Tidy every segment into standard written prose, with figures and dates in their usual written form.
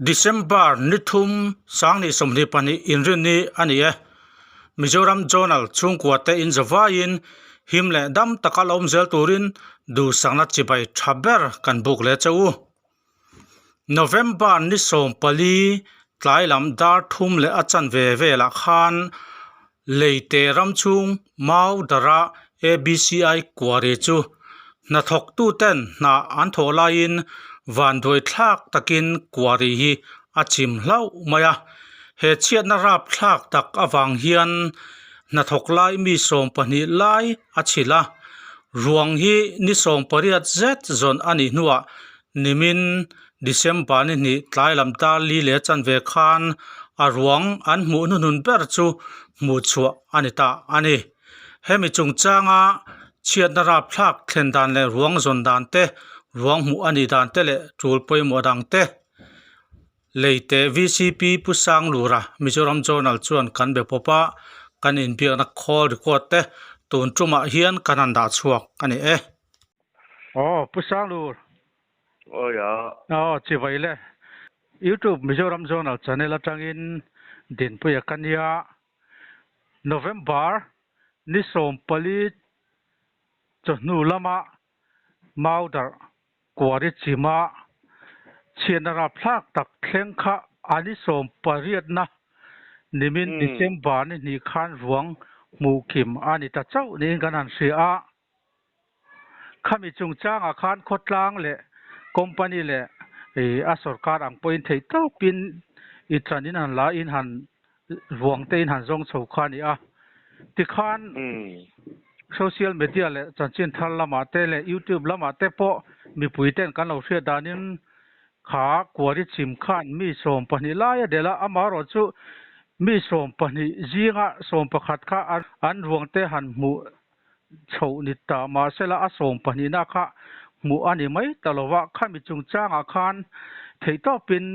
December ni thum sanghnih 22 inrinni a ni e. Mizoram Journal chhungkua te in zavaiin him leh dam taka la awm zel turin duhsakna chibai tha ber kan buk leh che u. November ni 14 tlai lam dar thum leh a chanve velah khan Leite ram chhung Mau dara ABCI quarry chu hnathawktuten hna an thawh laiin vanduai thlak takin quarry hi a chim hlauh mai a. He chhiatna rap thlak tak avang hian hnathawk lai mi 12 lai a chhilh a, ruang hi ni 18 zet zawn a nih hnuah nimin December ni hnih tlai lam dar li leh chanve khan a ruang an hmuh hnuhnun ber chu hmuh chhuah a ni ta a ni. Hemi chungchanga chhiatna rapthlak thlen dan leh ruang zawn dan te, ruang hmuh a nih dan te leh tul pawimawh dang te Leite VCP Pu Sanglura Mizoram Journal chuan kan be pawp a, kan inbiakna call record te tun tumah hian kan han dah chhuak a ni e. Aw Pu Sanglur. Aw ya. Aw chivai le. YouTube Mizoram Journal channel atangin Dinpuia ka nia. November ni 14 chawhnu lama Maudarh Quarry chima chhiatna rapthlak tak thleng kha a ni 18na nimin December ni hnih khan ruang hmuh kim a ni ta chauh niin kan han hria a. Khami chungchangah khan khawtlang leh company leh a sorkar ang pawhin theih tawpin i tlanin han la in han ruang te in han zawng chho kha a ni a. Tikhan social media leh chanchin thar lamah te leh YouTube lamah te pawh mipui ten kan lo hriat danin kha quarry chim khan mi 12 lai a delh a, amaherawh chu mi 12 zinga 11 kha an ruang te han hmuh chhoh ni ta mahsela a 12na kha hmuh a ni mai ta lo va, khami chungchangah khan theihtawpin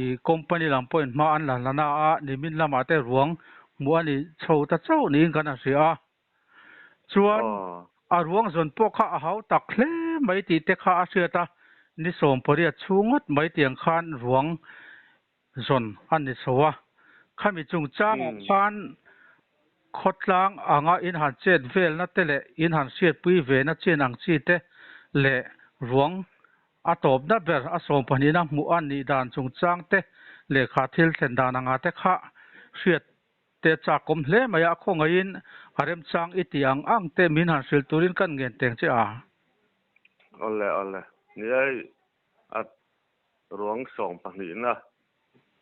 i company lam pawhin hma an la hlana a, nimin lamah te ruang hmuh a ni chho ta chauh niin kan han hria a. Chuan a ruang zawn pawh kha a hau tak hle mai tih te kha a hriat a, ni 18 chhung ngawt mai tiang khan ruang zawn a ni chho a. Khami chungchangah khan khawtlang anga in han chet velna te leh in han hriatpui vena chin ang chi te leh ruang a tawpna ber a 12na hmuh a nih dan chungchang te lehkha thil thlen dan anga te kha hriat te chakawm hle mai a, khawngaihin a remchang i tih ang ang te min han hrilh turin kan ngen teng che a. Awle awle, ni ai a ruang 12na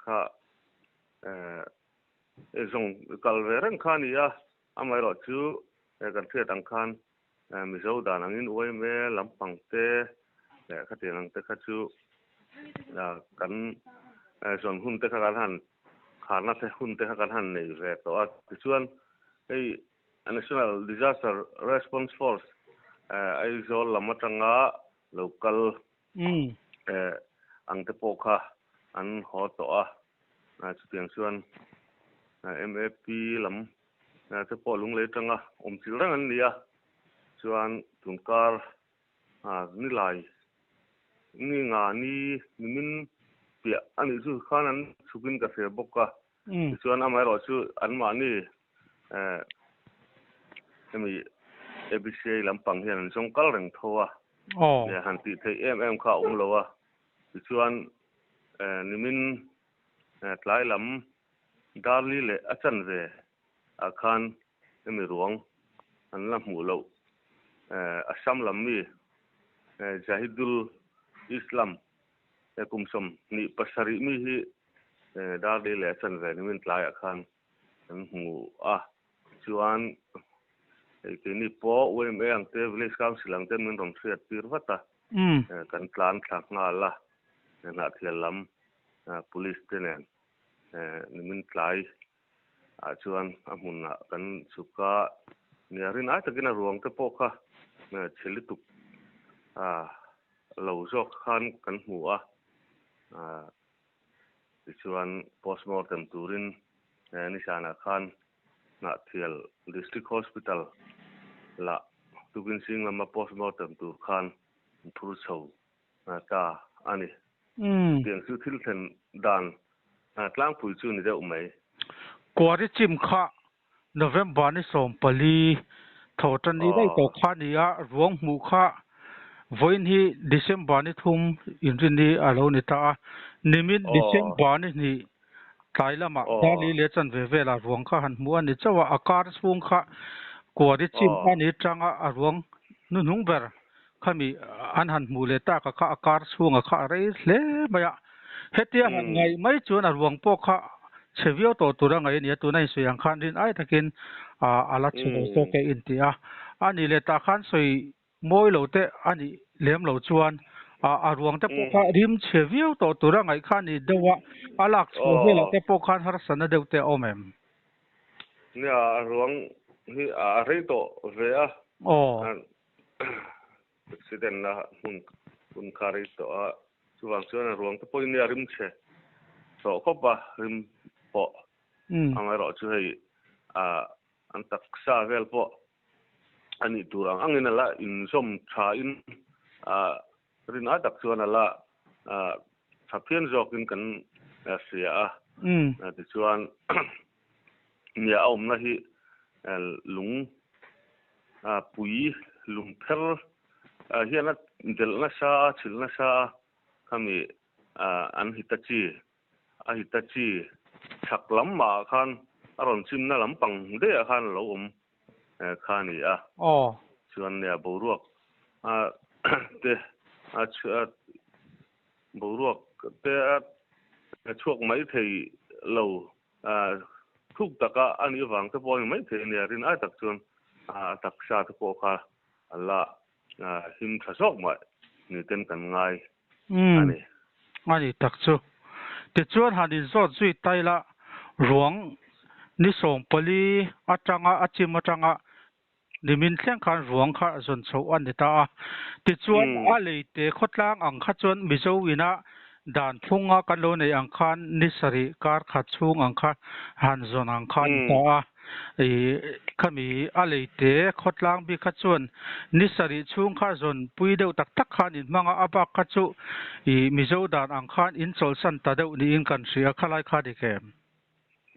kha zawng kal ve reng kha a ni a, amaherawh chu kan hriat ang khan Mizo dan angin YMA lampang te leh khatiang ang te kha chu kan zawn hun te kha kan han kharna te hun te kha kan han nei ve tawh a. Tichuan hei National Disaster Response Force Aizawl lam atanga lo kal ang te pawh kha an haw tawh a. Chutiang chuan MAP lam te pawh lunglei atanga awm chilh reng an ni a, chuan tunkar ni lai ni nga ni nimin piah a nih chu khan an chhukin ka hria bawk a, tichuan amaherawh chu anmahni hemi ABCA lampang hian an zawng kal reng tho a, han tih theih em em kha a awm lo a, tichuan nimin tlai lam Darli leh a chanve ah khan hemi ruang an la hmuh loh Assam lam mi Zahidul Islam kum 27 mi hi Darli leh a chanve nimin tlaiah khan an hmu a, chuan hei keini pawh YMA ang te Village Council ang te min rawn hriat tir vat a, kan tlan thla nghal a, Hnahthial lam Police te nen nimin tlai ah chuan a hmunah kan chhuk a, nia rin ai takin a ruang te pawh kha chhe lutuk lo zawk khan kan hmu a, tichuan postmortem turin nizanah khan Hnahthial District Hospital lah tukin sing lama postmortem tur khan an phur chho ta a ni. Tiang chu thil thlen dan tlangpui chu ni deuh mai. Quarry chim kha November ni 14 tho tan ni dai to kha ni a ruang hmu kha vawiin hi December ni 3 inrin ni a lo ni ta a. Nimin December ni 2 tlai lamah Dali leh chanve velah ruang kha han hmu a ni chauh a, a kar chhung kha quarry chim a ni tanga a ruang hnuhnung ber khami an han hmuh leh tak a kha a kar chhunga kha a rei hle mai a. Hetia han ngaih mai chuan a ruang pawh kha chhe viau tawh tur a ngaih a ni a, tuna insawi ang khan rin ai takin a la chhe lo zawk e inti a. A nih leh tah khan sawi mawi lo te a nih lem lo chuan a ruang te pawh kha rim chhe viau tawh tur a ngaih kha a ni deuh a, a lak chhuah velah te pawh khan harsatna deuh te a awm em? Nia, a ruang hi a rei tawh ve a. Accident na hmun hun kha rei tawh a, chuvang chuan a ruang te pawhin nia rim chhe tawh khawp a, rim pawh ang erawh chu hei an taksa vel pawh a nih tur ang angin a la inzawm tha in rin ai tak chuan a la tha phian zawkin kan hria a, tichuan nia a awmna hi lung pui lung pher hian a delh nasa a, chhilh nasa a, khami an Hitachi a Hitachi chhak lam mahah khan a rawn chimna lampang daihah khan a lo awm kha a ni a. Chuan nia boruak te a boruak te a chhuak mai thei lo Thuk taka a nih vang te pawh a ni maithei a nia, rin ai tak chuan a taksa te pawh kha a la him tha zawk mah ni ten kan ngai a ni. A ni tak chu. Tichuan han inzawt zui ta ila, ruang ni 14 atanga a chim atanga nimin thleng khan ruang kha zawn chhoh a ni ta a. Tichuan a leite khawtlang ang kha chuan Mizo ina dan phunga kan lo neih ang khan ni sarih kar khat chhung ang kha han zawn ang kha a ni ta a. Ih khami a leite khawtlang bik kha chuan ni sarih chhung kha zawn pui deuh tak tak khan inhmang a, a bak kha chu ih Mizo dan ang khan inchawlhsan ta deuh niin kan hria khalai kha dik em?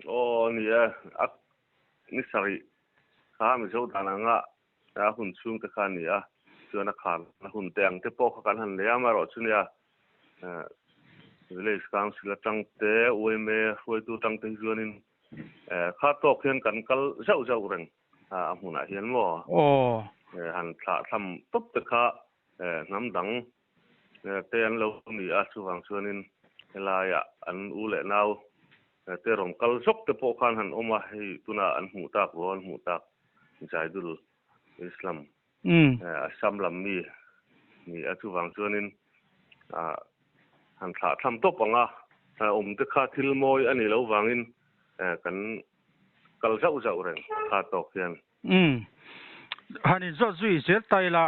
Aw ni e, a ni sarih Kha Mizo dan anga a hun chhung te kha a ni a, chuan a khar na hun te ang te pawh kha kan han lei a, amaherawh chu nia Village Council atang te, UMA hruaitu atang te hi chuanin kha tawk hian kan kal zauh zauh reng a hmunah hian maw han thlah thlam tawp te kha hnam dang te an lo ni a, chuvang chuanin helaiah an u leh nau te rawn kal zawk te pawh khan han awm a, hei tunah an hmuh tak rual an hmuh tak Zaidul Islam Assam lam mi ni a, chuvang chuanin han thlah thlam tawp ang a, awm te kha thil mawi a nih loh vangin kan kal zauh zauh reng kha tawk hian. Han inzawt zui zel ta ila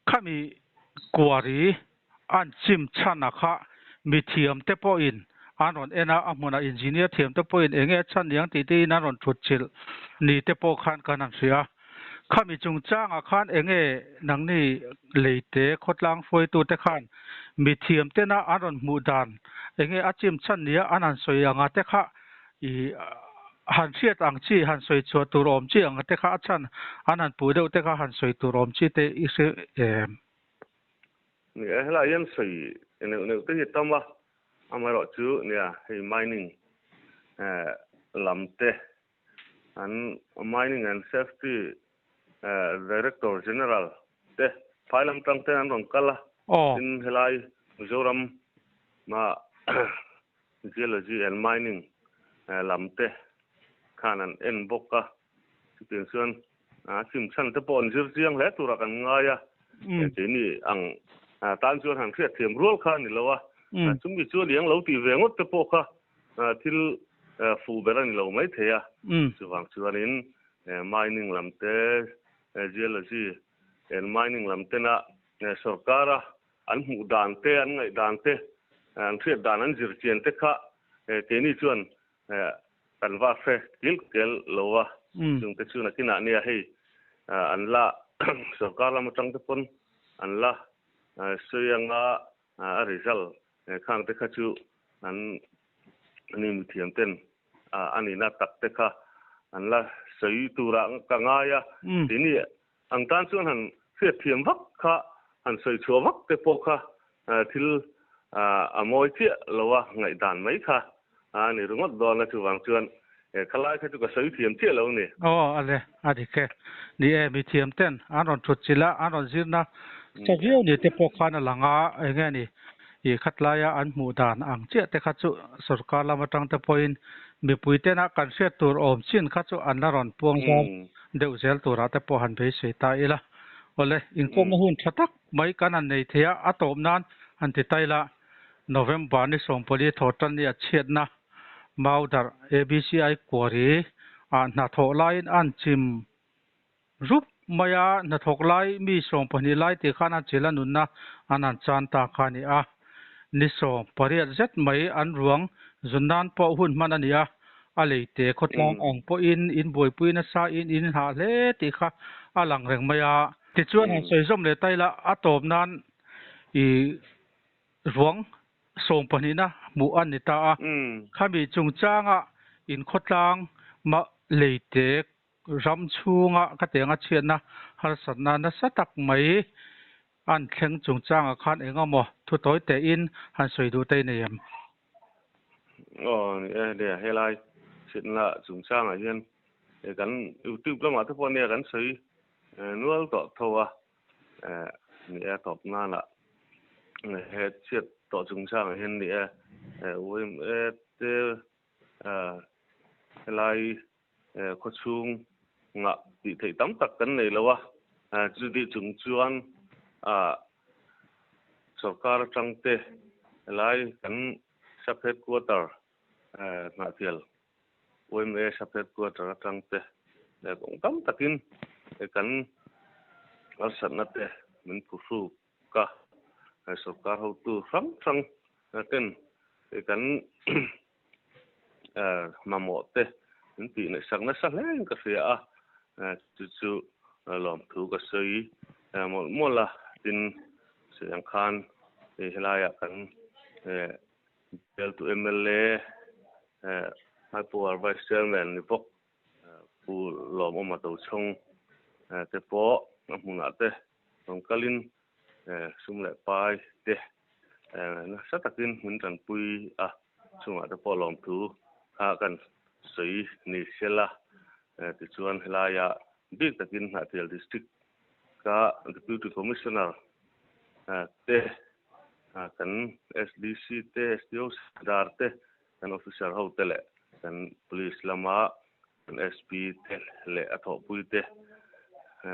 Khami quarry an chim chhan a kha mi thiam te pawhin an rawn en a, a hmunah engineer thiam te pawhin eng nge a chhan niang tih te in an rawn thut chilh ni te pawh khan kan han hria. Khami chungchangah khan eng nge nangni leite khawtlang hruaitu te khan mi thiam tena an rawn hmuh dan eng nge a chim chhan nia an han sawi anga te kha i han hriat ang chi han sawi chhuah tur awm chi ang te kha a chhan an han puh deuh te kha han sawi tur awm chi te i hre em? Ni e, helai hian sawi neuh neuh te hi a tam a, amaherawh chu nia hei mining lam te an mining and safety director general te phai lam tang te an rawn kal a, tin helai Mizoram ah Geology and Mining lam te khan an en bawk a, chutiang chuan a chim chhan te pawh an zir chiang hle turah kan ngai a, keini ang tan chuan han hriat thiam rual kha a ni lo a, chumi chu a liang lo tih ve ngawt te pawh kha thil fuh ber a ni lo maithei a, chuvang chuanin mining lam te, geology and mining lam tena sorkara An hmuh dan te, an ngaih dan te, an hriat dan an zir chian te kha keini chuan kan va hre kil kel lo a, chung te chu nakinah nia hei an la sorkar lam atang te pawn an la sawi anga a result. Khang te kha chu an ani mithiam ten anihna tak te kha an la sawi turah ka ngai a. Tini ang tan chuan han hriatthiam vak kha han sawi chhuah vak te pawh kha thil a mawi chiah lo a ngaihdan mai kha a ni ringawt dawn a, chuvang chuan khalai kha chu ka sawi thiam chiah lo a ni. Aw ale, a dik e. Ni e, mithiam ten an rawn thut chilh a, an rawn zirna sa viau ni te pawh khan a lang a, eng nge ni i khatlaia an hmuh dan ang chiah te kha chu sorkar lam atang te pawhin mipui tena kan hriat tur awm chin kha chu an la rawn puang zau deuh zel turah te pawh han beisei ta ila. Awle, inkawmna hun tha tak mai kan han nei thei a, a tawp nan han ti ta ila, November ni 14 thaw tan ni a chhiatna Maudarh ABCI Quarry ah hnathawh laiin an chim rup mai a, hnathawk lai mi 12 lai tih khan a chil a nunna an han chan ta kha a ni a. Ni 18 zet mai an ruang zun nan pawh hun hman a ni a, a leite khawtlang ang pawhin in buaipui nasa in in hah hle tih kha a lang reng mai a. Tichuan han sawi zawm leh ta ila a tawp nan i ruang 12na hmuh a ni ta a. Khami chungchanga in khawtlang mah leite ram chhunga ka tiang a chhiatna harsatna nasa tak mai an thleng chungchangah khan eng emaw thu tawi tein han sawi duh te nei em? Aw ni e, nia helai chhiatna chungchangah hian kan YouTube lamah te pawh nia kan sawi nual tawh tho a, ni e tawp nana he chhiat tawh chungchangah hian ni e YMA te helai khawchhung ngah tih theih tam tak kan nei lo a, chutih chung chuan sorkar atang te helai kan sub headquarter Hnahthial YMA sub headquarter atang te leh kawng tam takin kan harsatna te min phuhruk a, sorkar hotu hrang hrang ten kan mamawh te min tih ngaihsak nasa hle in ka hria a, chu chu lawmthu ka sawi mawlh mawlh a, tin sawi ang khan hei helaiah kan bialtu mla High Power Vice Chairman ni bawk Pu Lawmawma Tochhawng te pawh a hmunah te rawn kalin sum leh pai te nasa takin min tanpui a, chungah te pawh lawmthu kha kan sawi ni sela. Tichuan helaia bik takin Hnahthial District ka Deputy Commissioner te, kan SDC te, SDO Sardar te, kan officer ho te leh kan police lama kan SP te leh a thawhpui te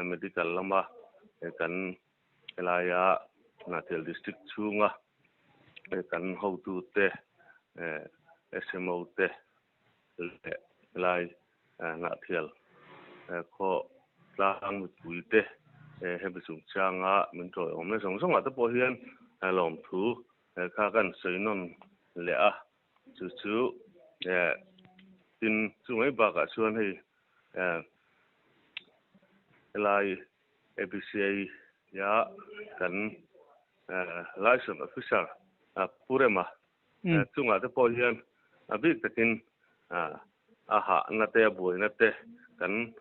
medical lama kan helaia Hnahthial District chhunga kan hotu te SMO te leh helai Hnahthial khaw tlang mipui te hemi chungchanga min tawiawmna zawng zawngah te pawh hian lawmthu kha kan sawi nawn leh a, chu chu tin chu mai bakah chuan hei helai ABCA ia kan Liaison Officer Pu Rema chungah te pawh hian a bik takin a hahna te a buaina te kan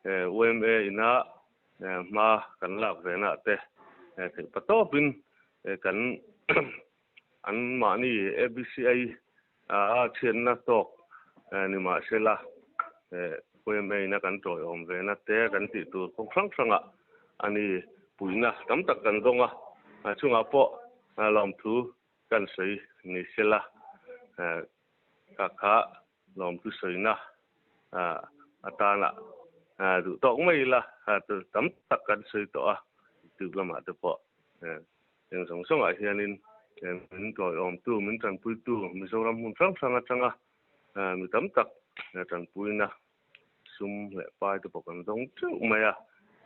YMA ina hma kan lak ve na te theih pa tawpin kan an mahni ABCA a thianna tawk ni mahsela YMA ina kan tawiawm ve na te kan tih tur kawng hrang hrangah ani puihna tam tak kan dawng a, chungah pawh lawmthu kan sawi ni sela ka kha lawmthu sawina atana duh tawk mai ila tam tak kan sawi tawh a, YouTube lamah te pawh eng zawng zawngah hianin min tawiawmtu, min tanpuitu Mizoram hmun hrang hrang atanga mi tam tak tanpuina sum leh pai te pawh kan dawng teuh mai a,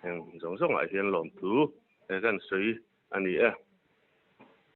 eng zawng zawngah hian lawmthu kan sawi a ni e.